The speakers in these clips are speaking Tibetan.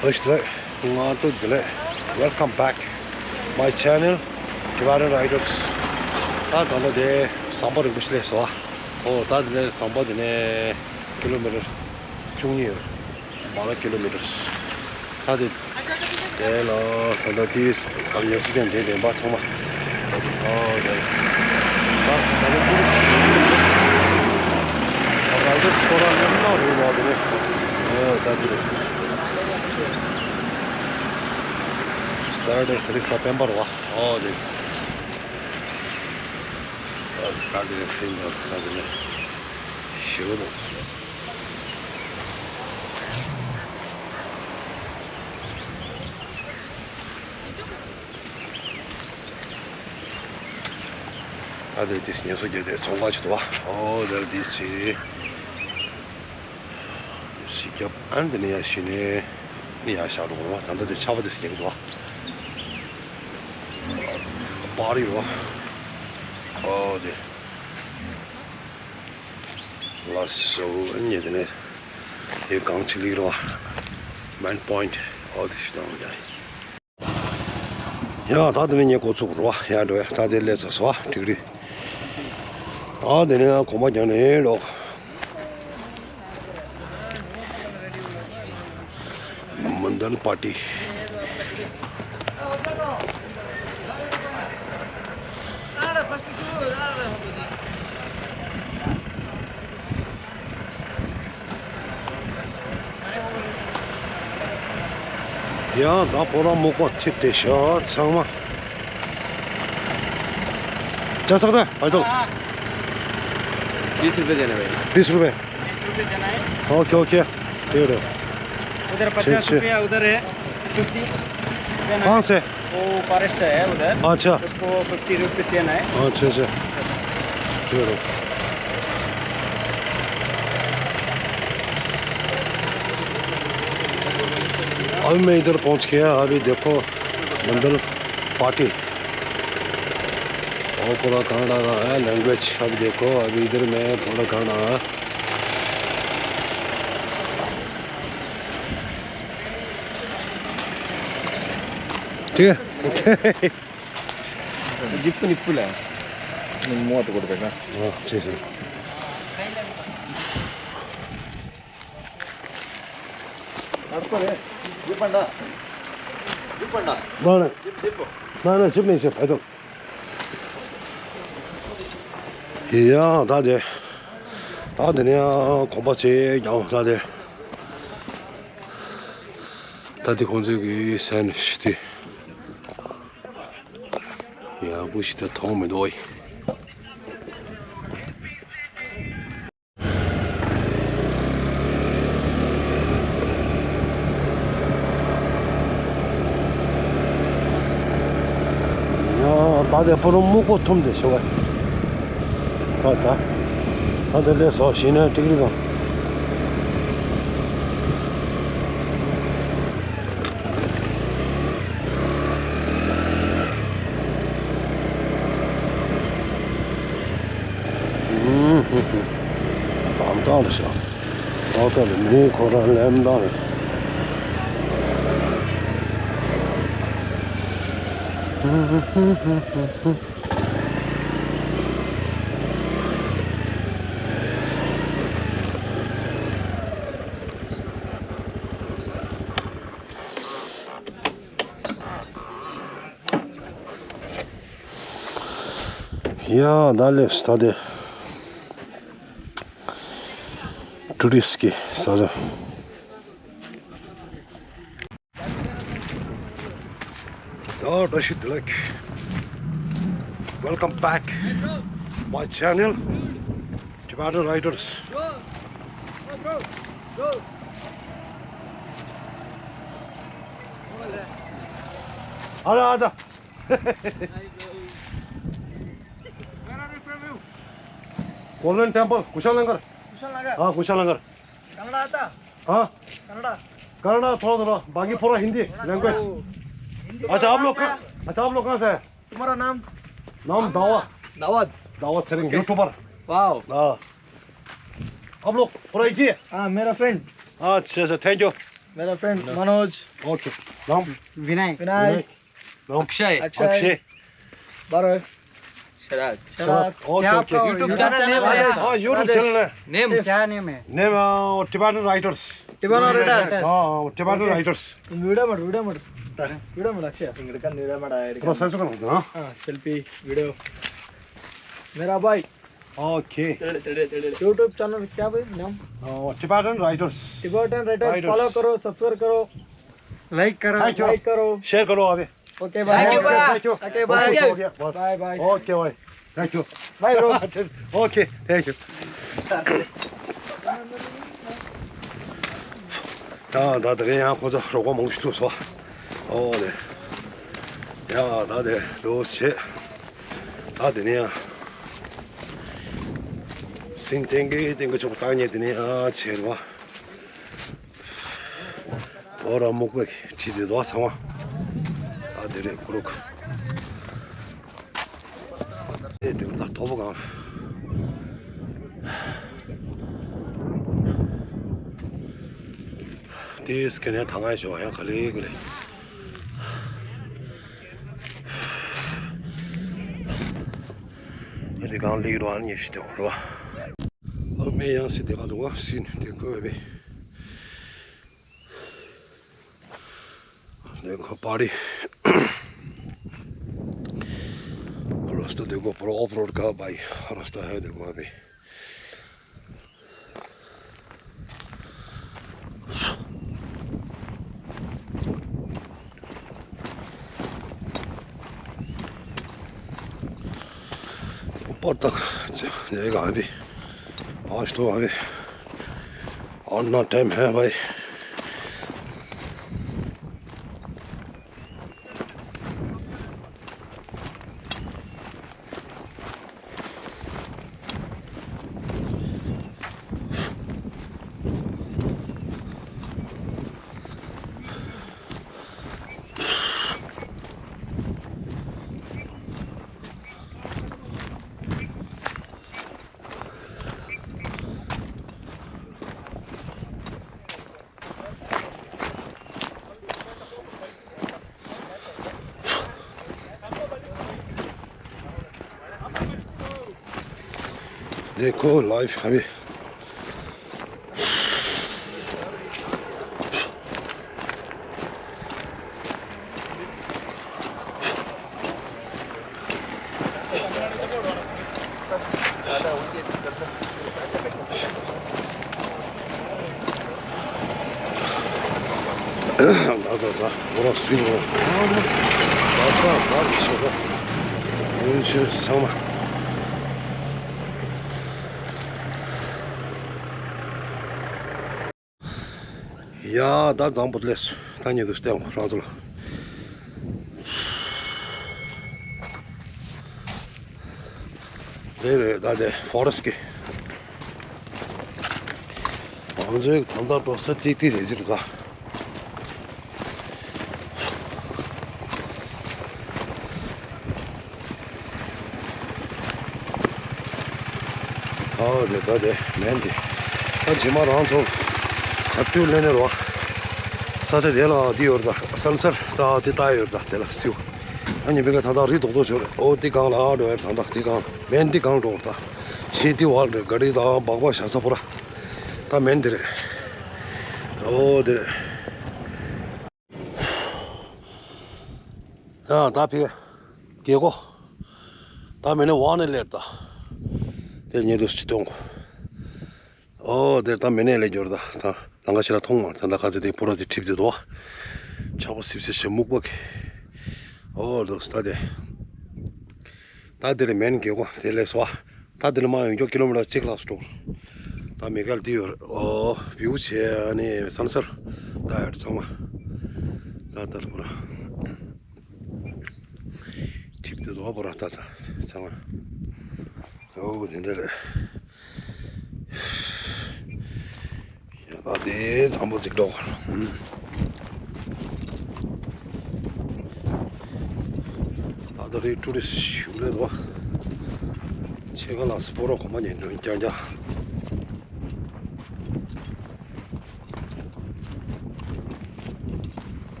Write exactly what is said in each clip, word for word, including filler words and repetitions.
བཀྲ་ཤིས་བདེ་ལེགས། སྔ་དྲོ་བདེ་ལེགས། Welcome back my channel, Tibetan Riders. ད་ད་ལྟ་དེ་ཟམ་པ་རིང་པོ་ཞིག་སླེབས་སོང་། ཨོ་ད་དེ་ནས་ཟམ་པ་དེ་ནས་ཀི་ལོ་མི་ཊར་བཅུ་གཉིས་ཡོད། བར་ཀི་ལོ་མི་ཊར། ད་དེ་དེ་ལ་ད་ལྟ་དེ་ཨ་ཉོ་ཅིག་ཀྱང་དེ་དེ་འབའ་ཚང་མ། ཨོ་དེ་ད་ད་ལྟ་ཀུ་རུ་ད་ད་ལྟ་ཁོ་རང་ཡང་ན་རུ་བ་དེ་ནས་ཨོ་ད་དེ་རེད། Saturday, Saturday, September བ། ཨོ་དེ། ད་དེ་ནས་སེམས་དང་ད་དེ་ནས་ཞེ་པོ་དང་། ད་དེ་དེ་ཉེན་སྲུང་རྒྱལ་དེ་ཚོང་ཁང་ཅིག་འདུག་བ། ཨོ་དེར་དེ་ཅི་ཞིག་རྒྱབ་ཨན་དེ་ནས་ཡ་ཞི་ནས་ནི་ཡ་ཤ་རུ་འོང་བ། ད་ལྟ་དེ་ཆ་བ་དེ་སྙེག་འདུག་བ། པར་ཡོད་བ། ཨོ་དེ། ལགས་སོ། ཨ་ནི་དེ་ནས་དེ་གང་ཅི་ལིག་རོ། མན་པོ་ཡིན་ཊི། ཨོ་དེ་ཞིག་དང་ཡ། ཡ་ད་དེ་ནས་ངས་འགོ་ཚུགས་རོ། ཡ་འགྲོ། ད་དེ་སླེབས་ཚར་སོང་། ཨ་ཀྲིག་རི། ཨ་དེ་ནས་གོམ་པ་རྒྱག་ནས་འགྲོ། མན་དལ་པར་ཊི། ཡང་ད་ཁོ་རང་མག་པ་ཐེབས་ཏེ་ཤག་ཚང་མ། क्या सकता है भाई साहब? हाँ। बीस रुपए देना भाई। बीस रुपए। बीस रुपए देना है। Okay, okay. ठीक है। उधर पचास रुपया उधर है, फिफ्टी देना है। कहाँ से? वो फॉरेस्ट है उधर। अच्छा। उसको फिफ्टी रुपीस देना है। अच्छा, अच्छा। ठीक है। अभी मैं इधर पहुंच गया, अभी देखो मंडल पार्टी। और पूरा कनाडा का है लैंग्वेज। अभी देखो, अभी इधर मैं पूरा कनाडा। ठीक है। गिफ्ट निप्पु ले। मुआ तो कर देगा। हाँ, ठीक है। अरे, ये पंडा। ये पंडा। ना, ना। ये देखो। ना, ना, चुप नहीं से, पैदल। ཡ་ད་དེ། ད་དེ་ནས་གོམ་པ་ཚེ་ཀྱང་ད་དེ། ད་དེ་ཁོང་ཚོའི་གི་སན་ཞི་དེ། ཡ་བུ་ཞི་ད་མཐོང་མི་འདུག་ཨེ། ཡང་ད་དེ་པུ་རུ་སྨུག་པོ་ཐུམ་དེ་ཤོག་ཨེ། ད་ད་ད་དེ་ལས་སོ་ཞིག་ནས་ཏིག་རི་དང་། ཨམ་ཀྲང་རེད་ཤག་ཨོ་ཏོ་ལ་མི་ཁོ་རང་ལེམ་ཏང་རེད། ཡ་ད་ལེབས་ད་དེ། ཊུ་རི་སི་ཊི་གི་ས་ཆ། ཡ་བཀྲ་ཤིས་བདེ་ལེགས། Welcome back my channel, Tibetan Riders. ཨ་ད་ཨ་ད། Where are you from, you? Golden Temple, Kushan Langar. कुशल नगर। हाँ, कुशल नगर। कन्नड़ आता? हाँ? कन्नड़? कन्नड़ थोड़ा थोड़ा, बाकी पूरा हिंदी लैंग्वेज। ओ, हिंदी अच्छा, आप लोग कहाँ, अच्छा, आप लोग कहाँ से है? तुम्हारा नाम? नाम दावा। दावत। दावत सरिंग, ओके। यूट्यूबर। वाओ। हाँ। आप लोग पूरा एक ही है? हाँ, मेरा फ्रेंड। अच्छा, अच्छा, थैंक यू। मेरा फ्रेंड मनोज। ओके। नाम? विनय। विनय। नाम? अक्षय। अक्षय। अक्षय। बारह। Sharad. Sharad. Okay, okay. YouTube channel name है। हाँ, YouTube चैनल है। नेम। क्या नेम है? Name, uh, Tibetan writers. Tibetan writers. हाँ, टिबेटन राइटर्स। वीडियो मत, वीडियो मत। वीडियो मत, अक्षय। प्रोसेस करना था, हाँ? हाँ, सेल्फी, वीडियो। मेरा भाई। ओके। YouTube चैनल क्या भाई नाम? Uh, Tibetan writers. Tibetan writers. Writers. Follow करो, सब्सक्राइब करो। लाइक करो। Thank you. लाइक करो। शेयर करो अभी। ओके भाई। थैंक यू भैया। Okay, thank you. ओके भाई। ओके, हो गया, बस। Bye bye. ओके भाई। Thank you. Bye bro. Okay, thank you. ད་ད་དེ་རིང་ཡང་ཁོ་ཚོ་རོགས་པ་མང་པོ་ཞིག་ཐུག་སོང་། ཨོ་དེ། ཡ་ད་དེ་འགྲོ་བྱེད། ད་དེ་ནས་ཡང་སིན་ཏེང་གི་ཏེང་གི་ཆོག་བཏང་ཉེ་དེ་ནས་ཡང་བྱེད་རོགས། ཨོ་ར་སྨུག་པའི་ཁྲི་དེ་དོ་ཚང་མ། ད་དེ་རེད་ཀུ་རུག་ཨེ་དེ་ད་དོ་པོ་གང་། དེ་སྐད་ནས་ཐང་ང་ཞོ་ཡང་ག་ལེ་ག་ལེ། ཨེ་དེ་གང་ལེགས་རོ་ཨ་ནི་ཞིག་དེ་རོ། ཨ་མེ་ཡང་སི་དེ་ག་དུ་བ་སི་ནི་དེ་ཀོ་བེ། देखो पहाड़ी रास्ता देखो, पूरा ऑफ रोड का भाई, रास्ता है देखो अभी। ऊपर तक जाएगा अभी। आज तो अभी आना टाइम है भाई। देखो लाइफ हमें। ད་ད་ད་འོ་ར་སྲིད་འོ། ད་ད་ད་རེ་ཤོག་ད། ཡོན་ཆེན་ཚང་མ། ཡ་ད་འཛམ་བུ་ལས་ད་ཉེ་དུ་སྟེང་རང་ཚོ་ལ། རེད་རེད། ད་དེ་ཕོ་རེ་སི་ཊི་གི། ང་ཚོའི་ད་ལྟ་འགྲོ་ས་ཏིག་ཏིག་རེད་ཅིག་ད། ཨོ་དེ་ད་དེ་མེན་དེ། ད་རྗེས་མ་རང་ཚོ་ག་དུས་ལེན་ནས་རོ། ས་ཆ་དེ་ལ་འདི་ཡོད་རེད་ད། སན་སར་ད་དེ་ལྟ་ཡོད་རེད་ད། དེ་ལ་སིའུ། ཨ་ནི་བི་ག་ད་ད་རི་རྡོག་རྡོག་ཤོར། ཨོ་དེ་གང་ལ་ཨ་འགྲོ་ཡར་ད་ད་དེ་གང་མེན་དེ་གང་འགྲོ་ད། ཤི་དེ་བར་རེད། ག་རི་ད་སྦག་སྦག་བཞག་ས་པོ་ར། ད་མེན་དེ་རེད། ཨོ་དེ་རེད། ཡང་ད་ཕི་རྒྱལ་སྒོ། ད་མེ་ནེ་ཝང་ནེ་ལེར་ད། དེ་ཉེ་དུ་སྤྱི་གཏོང་གོ། ཨོ་དེར་ད་མེ་ནེ་ལེ་འགྱོར་ད། ད་ལང་ཀ་ཤི་ར་མཐོང་མ་ད་ད་ག་ཚེ་དེ་པུ་ར་དེ་ཁྲིབ་དེ་དོ། ཆག་པ་སིབ་སིབ་ཞེ་སྨུག་པ་གི། ཨོ་དོ་ད་དེ། ད་དེ་རེ་མེན་རྒྱལ་སྒོ་དེ་ལས་སོ། ད་དེ་ལ་མ་ཡོང་མགྱོགས་ཀི་ལོ་མི་ཊར་གཅིག་ལྷག་སུ་འགྲོ། ད་མེ་གལ་དེ་ཡོད་རེད། ཨོ་བིའུ་ཆེ་ཨ་ནི་སན་སར་ད་ཡོད་ཚང་མ། ད་ད་ལ་པོ་ར་ཁྲིབ་དེ་རྡོ་པོ་ར་ད་ད་ཚང་མ། ཨོ་དེ་འདྲ་རེད། ཡ་ད་དེ་དང་པོ་ཅིག་འགྲོ། ད་ད་རེད་ཊུ་རི་སི་ཊི་ཞུ་ལེ་དོ། ཆེ་ག་ལ་སྤོ་རོ་གོ་མ་ཉན་འགྲོ་རྐྱང་རྐྱང་།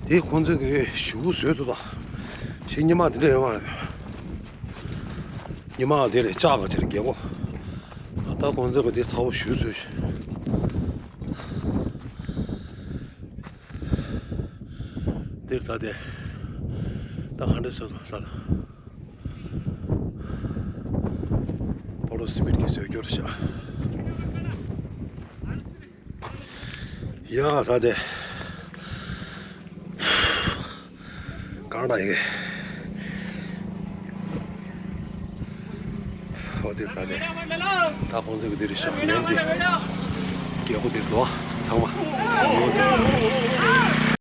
དེ་ཁོང་ཚོས་གི་གཞུག་གུ་བཟོས་འདུག་ད། ཤིང་ཉི་མ་དེ་འདྲ་ཡོད་མ་རེད། ཉི་མ་དེ་ལས་ལྕགས་ཀྱི་ཕྱིར་རྒྱལ་སྒོ། ད་ལྟ་ཁོང་ཚོས་གི་དེ་ཚ་བོ་གཞུག་བཟོས་ཤིང་། འདིར་ད་དེ། ད་ག་འདྲ་བཟོས་འདུག་ད། པོ་ལོ་སི་མེད་ཀྱི་བཟོས་སྐྱོར་བྱ། ཡ་ད་དེ། གང་ལ་ཡིན། ཨོ་དེ་ད་དེ། ད་ཁོང་ཚོ་གི་དེ་རེད་ཤག་ནན་དེ། རྒྱལ་པོ་དེ་འགྲོ་ཚང་མ། ཨོ་དེ།